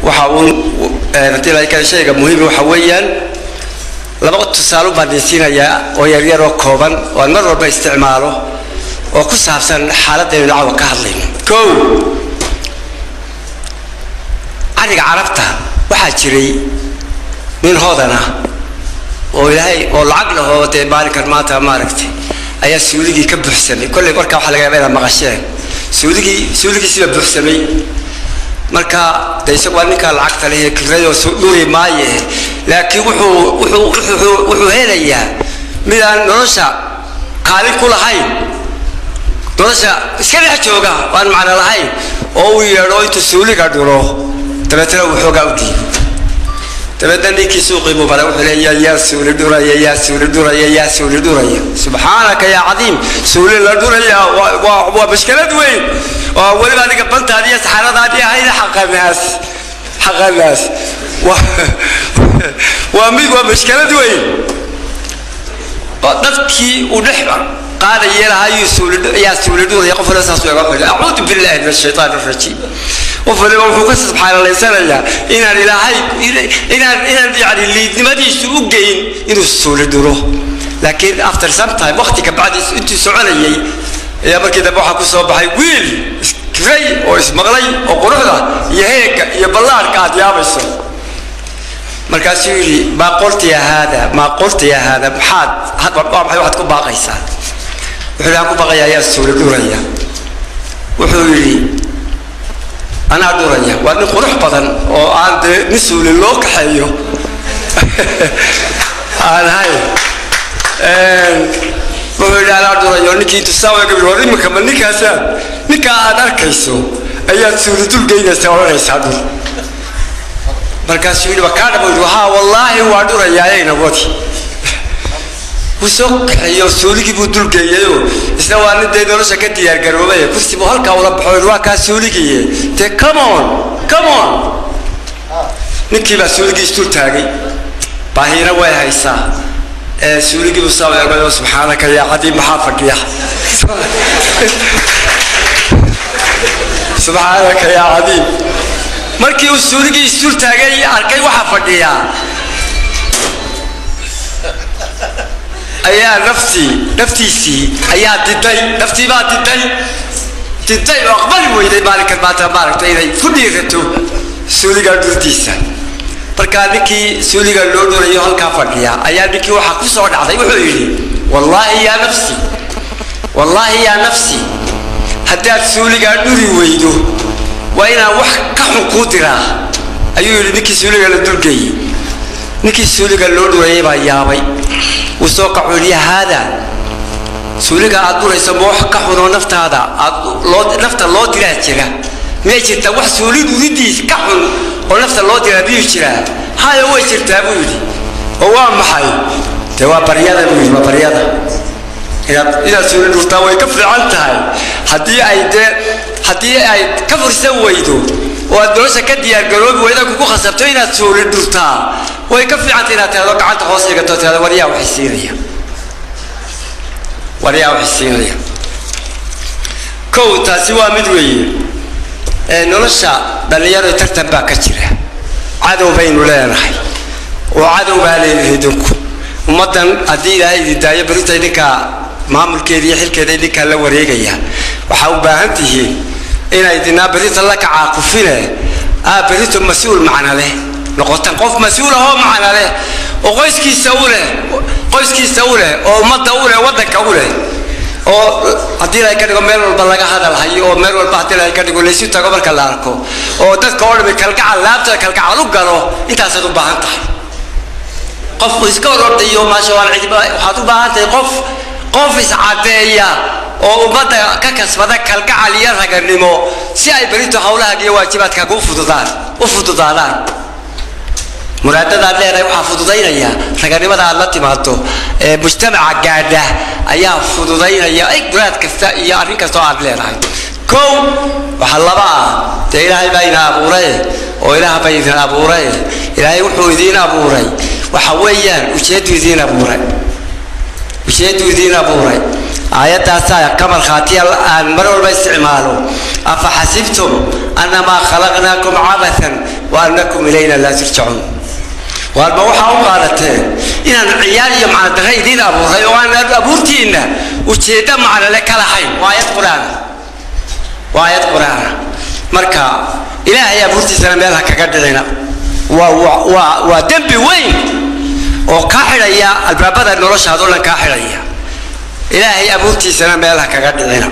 Waxa uun haddii la kale shayga muhiim waxa weeyaan, laba tusaale baan idin siinayaa oo yaryar oo kooban oo aan mar walba isticmaalo oo ku saabsan xaaladaynu caawa ka hadlayno. Kow, cariga Carabta waxaa jiray nin hodan ah oo Ilaahay oo lacag lahoo dee maalinkan maanta maaragtay ayaa suuligii ka buuxsamay. Kolley markaa waxaa laga yaaba inaad maqasheen suuligii, suuligiisiba buuxsamay. Marka de isagu waa ninkaa lacagta leh ee kirayoo dhuri maaye, laakiin wuxuu helayaa mid aan nolosha kaalin ku lahayn, nolosha iska dhex jooga oo aan macno lahayn, oo uu yeedho intuu suuliga dhuro dabeetana uu xoogaa u dhiibo. Dabeetna ninkii suuqii buu baray, wuxuu leeya: "Yaa suuli dhuraya? Yaa suuli dhuraya? Yaa suuli dhuraya? Subxaanaka yaa cadiim, suuli la dhuraya waa mashkalad weyn oo weliba adiga bantaadi iyo saxaradaadii ahayd. Xaqanaas, xaqanaas waa mid, waa mashkalad weyn." Dadkii uu dhex qaadaya lahaa yaa suuli dhuraya, qof waliba saas uga wuxuu: "Acuudu billahi min ashaytaan arajiim." Qof waliba wuxuu ka subxaanalaysanayaa inaan Ilaahay inaan yani liidnimadiisu u geyn inuu suuli dhuro. Laakiin after some time, waqti ka bacdi, intuu soconayay ayaa markii dambe waxaa ku soo baxay wiil iskray oo ismaqlay oo quruxda iyo heegga iyo ballaarhka aad yaabayso. Markaasuu yidhi: "Maa qulta ya haada? Maa qulta ya haada? Maxaad, waa maxay waxaad ku baaqaysaa?" Wuxuu yidhi: "Waxaan ku baaqayaa yaa suuli dhuraya." Wuxuu yidhi: "Anaa dhuraya." Waa nin qurux badan oo aan dee nin suuli loo kaxeeyo aan ahayn. Wuxuu yidhi: "Anaa dhurayo." Ninkii intuu saa uga war iminka ma ninkaasaa, ninkaa aad arkayso ayaad suuli dul geynaysaa, odhanaysaa dhur? Markaasuu yidhi: "Waa kaa dhabo." Yidhi: "Haa, wallaahi waa dhurayaayayna wadi." Wuu soo kaxeeyo, suuligii buu dulgeeyayoo isna waa nin dee nolosha ka diyaargaroobay. Kursi buu halkaa ula baxo, yidhi: "Waa kaa suuligiiye, dee come on, come on." Ninkii baa suuligii isdul taagay, baahiina way haysaa. Ee suuligii buu saa eegayo: "Subxaanaka yaa cadiim, maxaa fadhiya? Subxaanaka yaa cadiim." Markii uu suuligii isdul taagay, arkay waxa fadhiya, ayaa naftii, naftiisii ayaa diday, naftii baa diday, diday oo aqbali weyday maalinkan maanta maaragtay inay ku dhiirato suuligaa dhurdiisa. Markaa ninkii suuliga loo dhurayo halkaa fadhiya ayaa ninkii waxaa ku soo dhacday, wuxuu yidhi: "Wallaahi yaa nafsi, wallaahi yaa nafsi, haddaad suuligaa dhuri weydo waa inaan wax ka xun kuu diraa," ayuu yidhi ninkii suuliga la dulgeeyey. Ninkii suuliga loo dhurayay baa yaabay. Wuu soo kacuu yidhi: "Haada, suuliga aad dhurayso ma wax ka xunoo naftaada aad loo, nafta loo diraa jira? Miyay jirtaa wax suuli dhuridiis ka xun oo nafta loo diraa? Miyuu jiraa?" "Hayo, way jirtaa," buu yidhi. "Oo waa maxay?" "Dee waa baryada," buu yidhi, "waa baryada. Inaad suuli dhurtaa way ka fiican tahay. Haddii ay dee, haddii ay ka fursan weydo oo aad nolosha ka diyaargaroobi weyda, kugu khasabto inaad suuli dhurtaa, way ka fiicantay inaad tahdo gacanta hoos dhigato, tahdo waryaa waxay siinaya, waryaa waxay siinaya." Kow, taasi waa mid weeye. Ee nolosha dhallinyaro tartan baa ka jira. Cadow baynu leenahay oo cadow baa leedahay idinku. Ummaddan haddii Ilaahay idin daayo, berita idinkaa maamulkeeda iyo xilkeeda idinkaa la wareegaya. Waxaa u baahan tihiin inay idinaa berita la kacaakufine aa berito mas-uul macna leh noqotaan, qof mas-uul ahoo macna leh oo qoyskiisa u leh, qoyskiisa u leh, oo ummadda u leh, waddanka u leh, oo haddii Ilaahay ka dhigo meel walba laga hadal hayo, oo meel walba haddii Ilaahay ka dhigo laysu tago marka la arko, oo dadka oo dhami kalgacal, laabta kalgacal u galo. Intaasaad u baahan tahay. Qof iska hor ordayo maasha waan cidi, waxaad u baahan tahay qof iscadeeya oo ummadda ka kasbada kalgacal iyo raganimo, si ay berito hawlahaaga iyo waajibaadkaaga u fududaan, u fududaadaan. Muraadadaad leedahay waxaa fududaynaya raganimada aad la timaado ee mujtamaca gaadha ayaa fududaynaya ay muraad kasta iyo arrin kasta oo aad leedahay. Kow, waxaa laba ah, dee Ilaahay baa idin abuuray oo Ilaah baa idin abuuray. Ilaahay wuxuu idiin abuuray waxa weeyaan ujeedduu idiin abuuray, ujeedduu idiin abuuray. Aayaddaasaa ka markhaatiya aan mar walba isticmaalo: afa xasibtum annamaa khalaqnaakum cabathan wa annakum ilayna laa turjacuun. Waalba waxaa u qaadateen inaan ciyaar iyo macnodarre idiin abuuray oo aan abuurtiinna ujeeddo macnole ka lahayn? Waa aayad qur-aana, waa aayad qur-aana. Marka Ilaahay abuurtiisana meel ha kaga dhicina. Waa dembi weyn oo kaa xidhaya albaabada noloshaada o dhan kaa xidhaya. Ilaahay abuurtiisana meel ha kaga dhicina.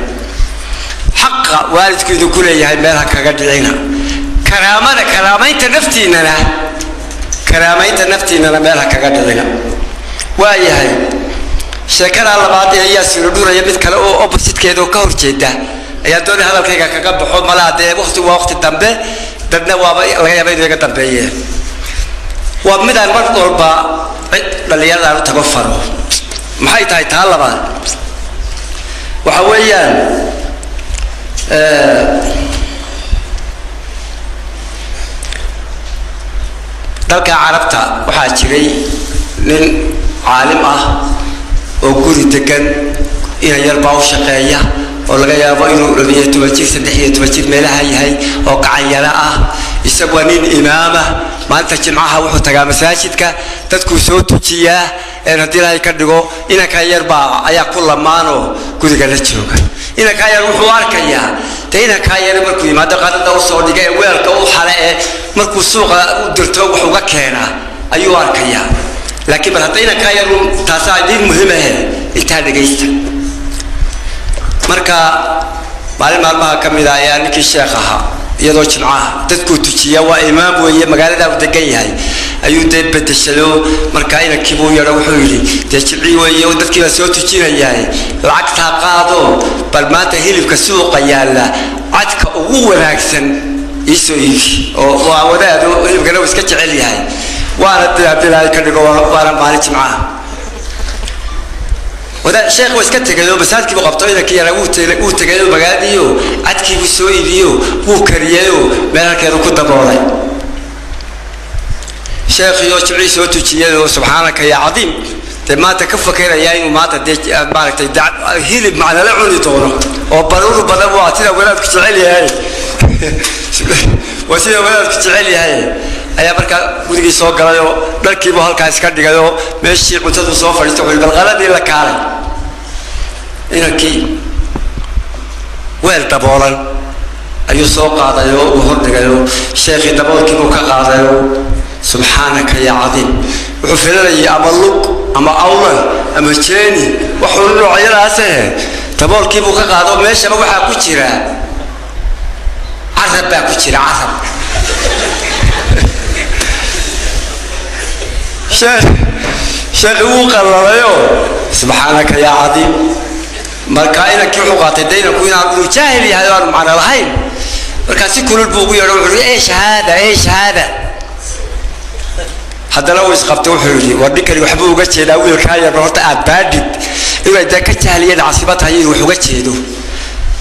Xaqa waalidku idinku leeyahay meel ha kaga dhicina. Karaamada, karaamaynta naftiinana, karaamaynta naftiinana meel ha kaga dhicina. Waayahay, sheekadaa labaad ee ayaa suuro dhuraya mid kale oo oppositekeeda oo ka horjeeda ayaa doonay hadalkayga kaga baxo. Malaa dee waqti waa waqti dambe, dadna waaba laga yaaba inuu iga dambeeyeen. Waa midaan mar walba cid dhallinyaradaan u tago faro. Maxay tahay taa labaad? Waxa weeyaan dalka Carabta waxaa jiray nin caalim ah oo guri degan. Inan yar baa u shaqeeya oo laga yaabo inuu 12 jir, 13 jir meelaha yahay, oo gacanyaro ah. Isagu waa nin imaama. Maalinta Jimcaha wuxuu tagaa masaajidka, dadkuu soo tujiyaa. Een haddii Ilaahay ka dhigo, inankaa yar baa ayaa ku lamaanoo guriga la jooga. Inankaa yar wuxuu arkayaa dee inankaa yar markuu yimaado qadada usoo dhiga ee weelka u xale ee markuu suuqa u dirto wax uga keenaa ayuu arkayaa. Laakiin bal hadda inankaa yar taasaa idiin muhimahe, intaa dhegaysta. Marka maalin maalmaha ka mid a ayaa ninkii sheekh ahaa, iyadoo Jimcaha dadkuu tujiya, waa imaam weeye, magaalada uu degan yahay ayuu dee bedeshado. Marka inankiibuu yeedho, wuxuu yidhi: dee jimcii weeye oo dadkii baa soo tujinayaa, lacagtaa qaado, bal maanta hilibka suuqa yaalla cadka ugu wanaagsan iisoo iibi. Oo waa wadaado, hilibkana uu iska jecel yahay, waana dee haddii Ilaahay ka dhigo waana maalin Jimcaha. Wadaad sheekh waa iska tegay oo masaajidkiibuu qabto. Inankii yaraa wuu tegay oo magaaladiiyo cadkiibuu soo iibiyo, wuu kariyeyoo meel halkeedu ku daboolay. Sheekhiyo jimcihii soo tujiyay oo subxaanaka yaa cadiim, dee maanta ka fakerayaa inuu maanta dee maaragtay hilib macnala cuni doono oo baruur badan, waa sida wadaadku jecel yahay, waa sida wadaadku jecel yahay, ayaa markaa gurigii soo galayoo dharkiibuu halkaa iska dhigayoo meeshii cuntadu soo fadhiistay. Wuxuu bal qaladii la kaalay. Inankii weel daboolan ayuu soo qaadayoo uu hordhigayoo sheekhii daboolkiibuu ka qaadayoo subxaanaka yaa cadiim, wuxuu filanayay ama lug ama awlan ama jeeni waxuu noocyadaasehe. Daboolkiibuu ka qaado, meeshaba waxaa ku jira carab baa ku jira, carab. Sheekhi wuu qallalayoo subxaanaka yaa cadiim. Marka inankii wuxuu qaatay de inanku inaan inuu jaahil yahay oo aanu macno lahayn. Markaa si kulul buu ugu yeedho, wuxuu yihi: eesh haada, eesh haada? Haddana uu isqabtay, wuxuu yidhi: war ninkani waxbuu uga jeedaa wiilkaa yarba, horta aad baadhid inay dee ka jahliya dhacsiba tahay inuu wax uga jeedo.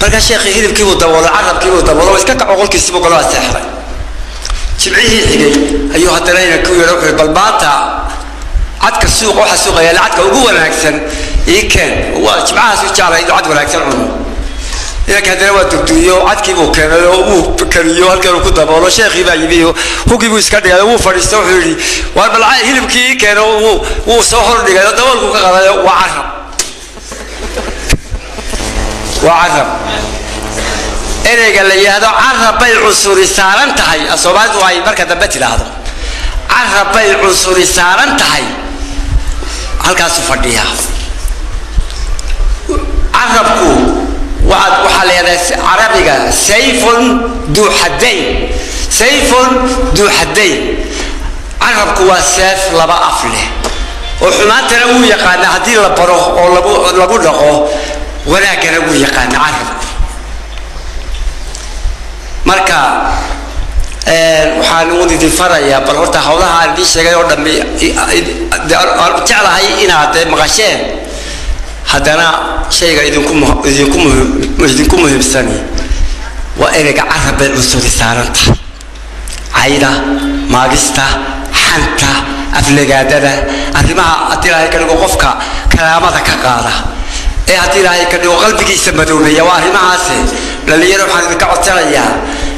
Markaa sheekhii hilibkiibuu daboolay, carabkiibuu daboolay, iska kaco, qolkiisiibuu galoo seexday. Jimcihii xigay ayuu haddana inankii u yeedho, wuxuu yidhi: bal maanta cadka suuqa, waxa suuqa yaalla cadka ugu wanaagsan ii keen. Waa jimcahaas u jeclay inuu cad wanaagsan cuno. Inanka haddana waa dugdugiyo, cadkii buu keenay oo wuu kariyo, halkan uu ku daboolo. Sheekhii baa yimi, hugii buu iska dhigay, wuu fadhiistay, wuxuu yidhi: waar bal hilibkii ii keeno. Wuu soo hordhigay oo daboolkuu ka qadayo, waa carab, waa carab. Ereyga la yidhaahdo carab bay cunsuri saaran tahay, Soomaalidu ay marka dambe tidhaahdo carab bay cunsuri saaran tahay, halkaasuu fadhiyaa. Carabku waxaa la yidhahdaa Carabiga sayfun duu xaddayn, sayfun duu xaddayn. Carabku waa seef laba af leh oo xumaantana wuu yaqaanaa haddii la baro oo lagu dhaqo, wanaaggana wuu yaqaanaa carabku. Marka waxaan uun idin farayaa, bal horta hawlaha aan idiin sheegay oo dhammi jeclahay inaad maqasheen, haddana shayga idinku muhiimsani waa ereyga carab bay cunsuri saaran tahay. Cayda, maagista, xanta, aflegaadada, arrimaha haddii Ilaahay ka dhigo qofka karaamada ka qaada. Ee haddii Ilaahay ka dhigo qalbigiisa madoobeeya waa arrimahaasi. Dhallinyaro, waxaan idinka codsanayaa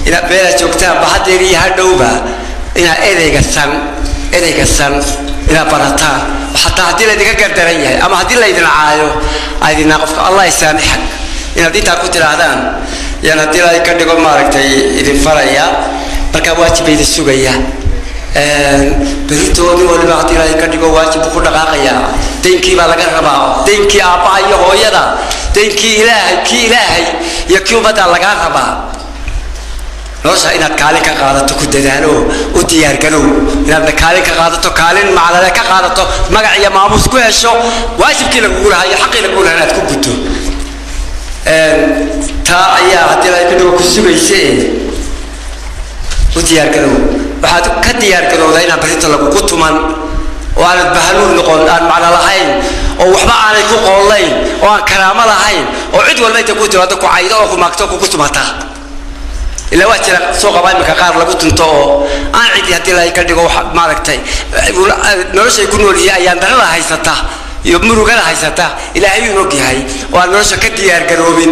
inaad meelaad joogtaanba, haddeer iyo hadhowba, inaad ereyga san inaad barataan. Xataa haddii laydinka gardaran yahay ama haddii laydin caayo, aydinaa qofka "Allah isaamixak" inaad intaa ku tidhaahdaan yaan haddii Ilaahay ka dhigo maaragtay idin faraya. Marka waajib bay idin sugaya berito. Nin waliba haddii Ilaahay ka dhigo waajib buu ku dhaqaaqayaa. Daynkii baa laga rabaa, daynkii aabbaha iyo hooyada, daynkii Ilaahay, kii Ilaahay iyo kii ummaddaa lagaa rabaa. Nolosha inaad kaalin ka qaadato ku dadaalo, u diyaargarow inaadna kaalin ka qaadato, kaalin macnale ka qaadato, magac iyo maamuus ku hesho, waajibkii lagugu lahaa iyo xaqii lagugu lahaa inaad ku guto. Taa ayaa haddii Ilaahay ka dhigo ku sugaysa. U diyaargarow. Waxaad ka diyaargarowdaa inaan berrito lagugu tuman oo aanad bahaluul noqon, aan macno lahayn oo waxba aanay ku qoollayn oo aan karaamo lahayn, oo cid walba inta ku timaado ku caydo oo ku maagto, kugu tumata. Ilaa waa jira suuqa baa imika qaar lagu tunto oo aan cidi haddii Ilaahay ka dhigo wax maaragtay noloshay ku nool yihiin, ayaan darada haysata iyo murugada haysata Ilaahay uu og yahay, oo aan nolosha ka diyaargaroobin,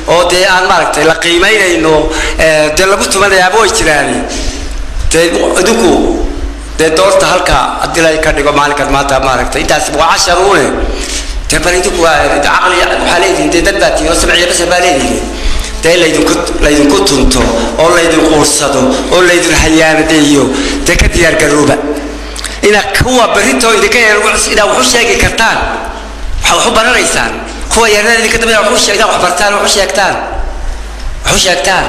oo dee aan maaragtay la qiimaynayno, dee lagu tumanayaaba way jiraan. Dee idinku dee doorta halka haddii Ilaahay ka dhigo maalinkan maanta maaragtay intaas waa casharuune. Dee bal idinku waa caqli waxaa leedihin, dee dad baa tihiin oo samciya basar baa leedihin. Dee laydinku tunto oo laydin quursado oo laydin hayaanadeeyo, dee ka diyaargarooba inaad kuwa berrito idinka yar inaad wax u sheegi kartaan. Waxaad wax u baranaysaan kuwa yarada idinka dambe inaad wax bartaan, wax u sheegtaan.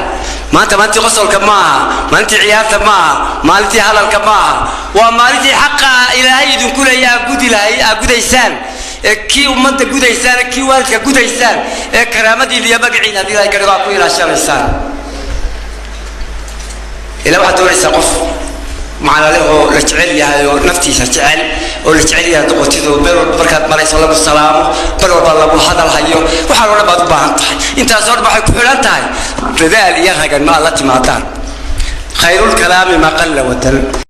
Maanta maalintii qosolka maaha, maalintii ciyaarta maaha, maalintii hadalka maaha. Waa maalintii xaqa Ilaahay idinku leeya aa gudi lahay, aa gudaysaan, ee kii ummadda gudaysaan, ee kii waalidka gudaysaan, ee karaamadiina iyo magaciina haddii Ilahay ka dhigo aad ku ilaashanaysaan. Ilaa waxaad doonaysaa qof macnale oo la jecel yahay oo naftiisa jecel oo la jecel yahay noqotid, oo meel walba markaad marayso lagu salaamo, mar walba lagu hadal hayo. Waxaan oo dhan baad u baahan tahay. Intaas oo dhan waxay ku xidhan tahay dadaal iyo raganimo aad la timaadaan. خير الكلام ما قل ودل.